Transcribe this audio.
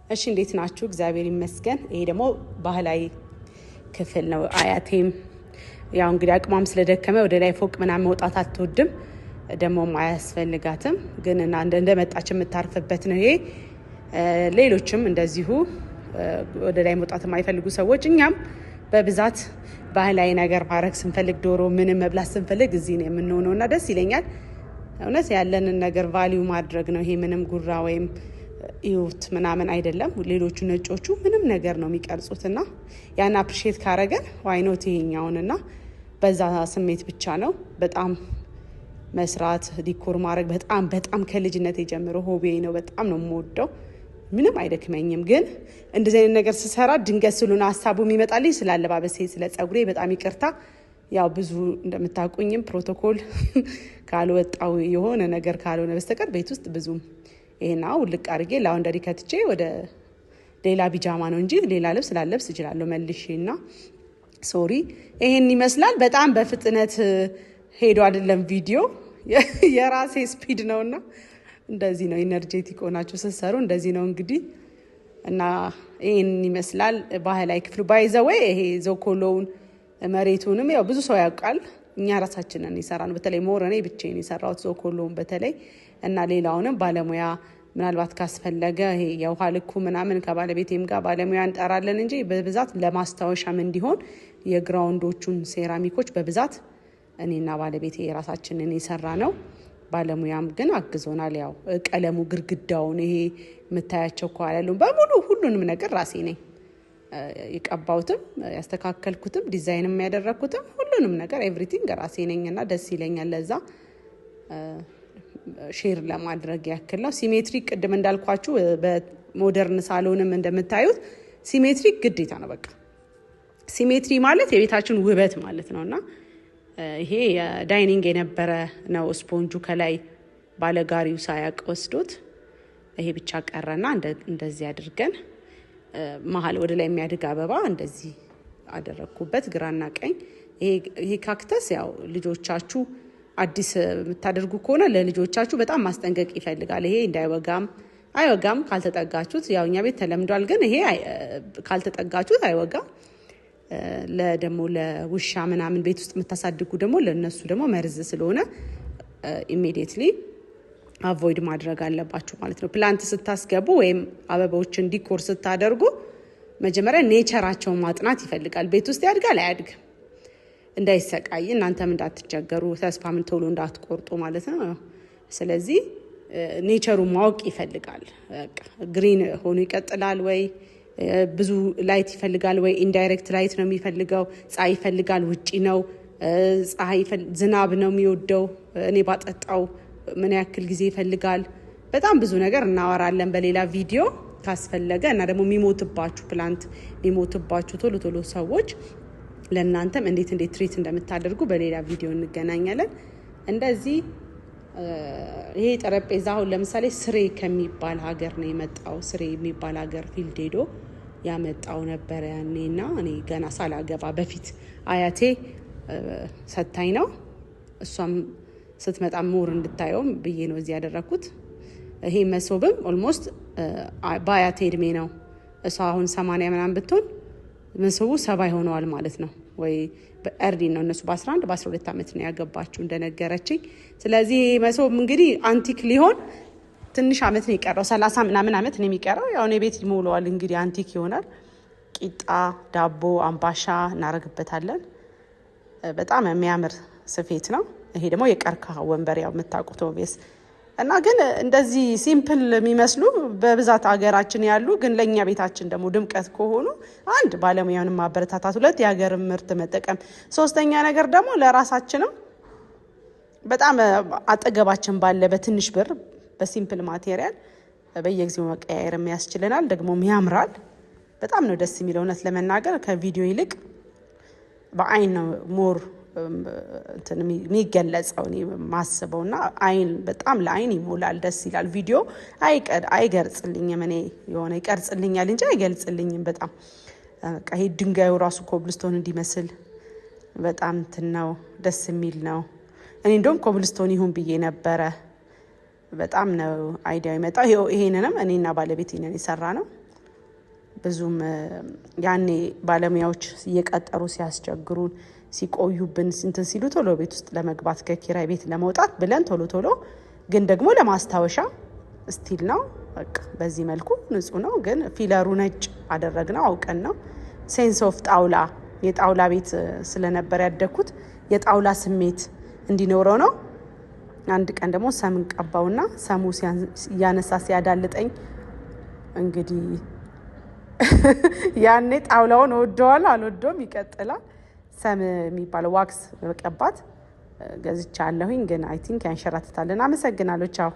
እሺ፣ እንዴት ናችሁ? እግዚአብሔር ይመስገን። ይሄ ደግሞ ባህላዊ ክፍል ነው። አያቴም ያው እንግዲህ አቅሟም ስለደከመ ወደ ላይ ፎቅ ምናምን መውጣት አትወድም፣ ደግሞም አያስፈልጋትም። ግን እና እንደመጣች የምታርፍበት ነው ይሄ። ሌሎችም እንደዚሁ ወደ ላይ መውጣት የማይፈልጉ ሰዎች፣ እኛም በብዛት ባህላዊ ነገር ማድረግ ስንፈልግ፣ ዶሮ ምንም መብላት ስንፈልግ እዚህ ነው የምንሆነው እና ደስ ይለኛል። እውነት ያለንን ነገር value ማድረግ ነው። ይሄ ምንም ጉራ ወይም እዩት ምናምን አይደለም። ሌሎቹ ነጮቹ ምንም ነገር ነው የሚቀርጹት እና ያን appreciate ካረገን why not ይሄኛውን እና በዛ ስሜት ብቻ ነው። በጣም መስራት፣ decor ማድረግ በጣም በጣም ከልጅነት ጀምሮ hobby ነው። በጣም ነው የምወደው። ምንም አይደክመኝም። ግን እንደዚህ አይነት ነገር ስሰራ ድንገት ስለሆነ ሀሳቡ የሚመጣልኝ ስለ አለባበሴ፣ ስለ ጸጉሬ በጣም ይቅርታ። ያው ብዙ እንደምታውቁኝም ፕሮቶኮል ካልወጣው የሆነ ነገር ካልሆነ በስተቀር ቤት ውስጥ ብዙም ይሄና ውልቅ አድርጌ laundry ከትቼ ወደ ሌላ ቢጃማ ነው እንጂ ሌላ ልብስ ላለብስ እችላለሁ መልሼ እና sorry። ይሄን ይመስላል። በጣም በፍጥነት ሄዶ አይደለም፣ ቪዲዮ የራሴ speed ነውና እንደዚህ ነው። Energetic ሆናችሁ ስትሰሩ እንደዚህ ነው እንግዲህ እና ይህን ይመስላል ባህላዊ ክፍሉ። By the way ይሄ ዞኮሎውን መሬቱንም ያው ብዙ ሰው ያውቃል። እኛ ራሳችንን የሰራነው። በተለይ more እኔ ብቻዬን የሰራሁት ዞኮሎውን በተለይ እና ሌላውንም ባለሙያ ምናልባት ካስፈለገ ይሄ የውሃ ልኩ ምናምን ከባለቤቴም ጋር ባለሙያ እንጠራለን እንጂ በብዛት ለማስታወሻም እንዲሆን የ ground ኦቹን ሴራሚኮች በብዛት እኔና ባለቤቴ የራሳችንን የሰራነው። ባለሙያም ግን አግዞናል። ያው ቀለሙ፣ ግድግዳውን፣ ይሄ የምታያቸው ከኋላ ያለውን በሙሉ ሁሉንም ነገር ራሴ ነኝ የቀባሁትም፣ ያስተካከልኩትም፣ ዲዛይንም ያደረግኩትም፣ ሁሉንም ነገር everything ራሴ ነኝ እና ደስ ይለኛል። ለዛ share ለማድረግ ያክል ነው። Symmetric ቅድም እንዳልኳችሁ በ modern ሳሎንም እንደምታዩት symmetric ግዴታ ነው። በቃ symmetry ማለት የቤታችን ውበት ማለት ነው እና ይሄ የ dining የነበረ ነው። ስፖንጁ ከላይ ባለጋሪው ሳያቅ ወስዶት ይሄ ብቻ ቀረና እንደዚህ አድርገን መሀል ወደ ላይ የሚያድግ አበባ እንደዚህ አደረግኩበት ግራና ቀኝ። ይሄ cactus ያው ልጆቻችሁ አዲስ የምታደርጉ ከሆነ ለልጆቻችሁ በጣም ማስጠንቀቅ ይፈልጋል። ይሄ እንዳይወጋም፣ አይወጋም ካልተጠጋችሁት። ያው እኛ ቤት ተለምዷል፣ ግን ይሄ ካልተጠጋችሁት አይወጋም። ለደግሞ ለውሻ ምናምን ቤት ውስጥ የምታሳድጉ ደግሞ ለእነሱ ደግሞ መርዝ ስለሆነ immediately avoid ማድረግ አለባችሁ ማለት ነው። Plant ስታስገቡ ወይም አበባዎችን decor ስታደርጉ መጀመሪያ nature ኣቸውን ማጥናት ይፈልጋል። ቤት ውስጥ ያድጋል አያድግም፣ እንዳይሰቃይ፣ እናንተም እንዳትቸገሩ፣ ተስፋም ቶሎ እንዳትቆርጡ ማለት ነው። ስለዚህ nature ኡን ማወቅ ይፈልጋል። Green ሆኖ ይቀጥላል ወይ፣ ብዙ light ይፈልጋል ወይ፣ indirect light ነው የሚፈልገው፣ ፀሐይ ይፈልጋል፣ ውጪ ነው፣ ፀሐይ ዝናብ ነው የሚወደው፣ እኔ ባጠጣው ምን ያክል ጊዜ ይፈልጋል። በጣም ብዙ ነገር እናወራለን በሌላ ቪዲዮ ካስፈለገ። እና ደግሞ የሚሞትባችሁ plant፣ የሚሞትባችሁ ቶሎ ቶሎ ሰዎች ለእናንተም እንዴት እንዴት treat እንደምታደርጉ በሌላ ቪዲዮ እንገናኛለን። እንደዚህ ይሄ ጠረጴዛ አሁን ለምሳሌ ስሬ ከሚባል ሀገር ነው የመጣው። ስሬ የሚባል ሀገር field ሄዶ ያመጣው ነበረ ያኔና እኔ ገና ሳላገባ በፊት አያቴ ሰታኝ ነው። እሷም ስትመጣ more እንድታየውም ብዬ ነው እዚህ ያደረግኩት። ይሄ መሶብም almost በአያቴ እድሜ ነው። እሷ አሁን 80 ምናምን ብትሆን መሶቡ 70 ይሆነዋል ማለት ነው። ወይ በ early ነው፣ እነሱ በ11 በ12 ዓመት ነው ያገባችው እንደነገረችኝ። ስለዚህ መሶብ እንግዲህ antique ሊሆን ትንሽ ዓመት ነው የቀረው፣ 30 ምናምን ዓመት ነው የሚቀረው። ያው እኔ ቤት ይሞላዋል እንግዲህ antique ይሆናል። ቂጣ፣ ዳቦ፣ አምባሻ እናደርግበታለን። በጣም የሚያምር ስፌት ነው። ይሄ ደግሞ የቀርከሃ ወንበር ያው የምታውቁት obvious እና ግን እንደዚህ simple የሚመስሉ በብዛት ሀገራችን ያሉ ግን ለእኛ ቤታችን ደግሞ ድምቀት ከሆኑ አንድ ባለሙያውን ማበረታታት፣ ሁለት የሀገር ምርት መጠቀም፣ ሶስተኛ ነገር ደግሞ ለራሳችንም በጣም አጠገባችን ባለ በትንሽ ብር በ simple material በየጊዜው መቀያየር ያስችለናል። ደግሞም ያምራል። በጣም ነው ደስ የሚለው። እውነት ለመናገር ከቪዲዮ ይልቅ በአይን ነው more የሚገለጸው እኔ ማስበው እና አይን በጣም ለአይን ይሞላል፣ ደስ ይላል። ቪዲዮ አይገልጽልኝም፣ እኔ የሆነ ይቀርጽልኛል እንጂ አይገልጽልኝም። በጣም በቃ ይሄ ድንጋዩ ራሱ ኮብልስቶን እንዲመስል በጣም እንትን ነው፣ ደስ የሚል ነው። እኔ እንደውም ኮብልስቶን ይሁን ብዬ ነበረ። በጣም ነው idea ው የመጣው። ይሄንንም እኔና ባለቤቴ ነን የሰራነው። ብዙም ያኔ ባለሙያዎች እየቀጠሩ ሲያስቸግሩን፣ ሲቆዩብን፣ እንትን ሲሉ ቶሎ ቤት ውስጥ ለመግባት፣ ከኪራይ ቤት ለመውጣት ብለን ቶሎ ቶሎ፣ ግን ደግሞ ለማስታወሻ still ነው። በቃ በዚህ መልኩ ንጹህ ነው። ግን ፊለሩ ነጭ አደረግነው አውቀን ነው። Sense of ጣውላ፣ የጣውላ ቤት ስለነበር ያደግኩት የጣውላ ስሜት እንዲኖረው ነው። አንድ ቀን ደግሞ ሰም ቀባውና ሰሙ እያነሳ ሲያዳልጠኝ እንግዲህ ያኔ ጣውላውን እወደዋለሁ አልወደውም ይቀጥላል። ሰም የሚባለው wax መቀባት ገዝቻለሁኝ፣ ግን I think ያንሸራትታልን። አመሰግናለሁ። ቻው።